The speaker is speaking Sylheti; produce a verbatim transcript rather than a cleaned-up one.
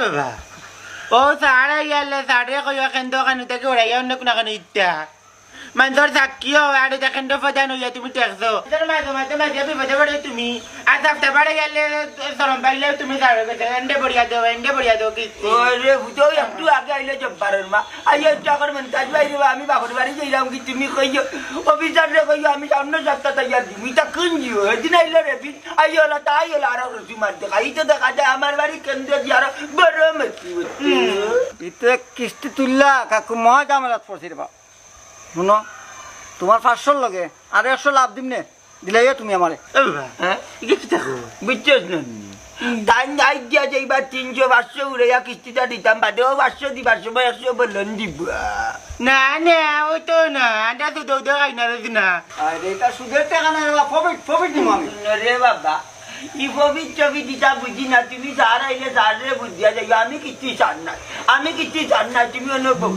বাবা, ও স্যার আইয়ালে স্যারে কইও কেন্দ্র কানু থেকে উড়াইয়া অন্য কোন কানু ইত্যা। মানজর সাক্ষীও আর এটা কেন্দ্র প্রধান হইয়া তুমি ঠেকছো। তোর মাঝে মাঝে মাঝে বিপদে পড়ে তুমি। আর সাপ্তাহ বাড়ে গেলে শরম পাইলে তুমি স্যারের কাছে এন্ডে বড়িয়া দেও, এন্ডে বড়িয়া দেও কি? ওরে বুঝো, একটু আগে আইলে জব্বারের মা। আইয়া একটু আগর মন কাজ বাইরে বা, আমি বাপর বাড়ি যাইলাম কি তুমি কইও, অফিসাররে কইও আমি সামনে সপ্তাহ তৈয়ার দিমু। ইতা কোন জিও? এদিন আইলো রে বিন, আইওলা তা আইওলা আর রসু মার দেখা। এই তো দেখা যায় আমার বাড়ি কেন্দ্র দিয়ে আরো বড় মতি হচ্ছে। ইতে কিস্তি তুললা কাকু মহা ঝামেলাত পড়ছি রে বাপ। শুনো, তোমার পাঁচশোর লগে আর একশো লাভ দিম নে, দিলাইয়া তুমি আমারে। এ বাবা, হ্যাঁ? ইকে কিতা কও? বুঝছস না নি? তাই নাই দিয়া যে এবার তিনশো পাঁচশো উড়াইয়া কিস্তিটা দিতাম, বাদেও পাঁচশো দিবার সময় একশো বললেন দিবা। না, না, ও তো না, আন্ডা তো দৌদ খাই না রে না। আরে, এটা সুদের টাকা না রে বাপ, প্রফিট, প্রফিট নিব আমি। রে বাবা, ই প্রফিট টফিট দিতা বুঝি না, তুমি স্যার আইলে স্যাররে বুঝিয়া যাইও, আমি কিচ্ছু স্যার নাই, আমি কিচ্ছু স্যার নাই, তুমি অনুভব।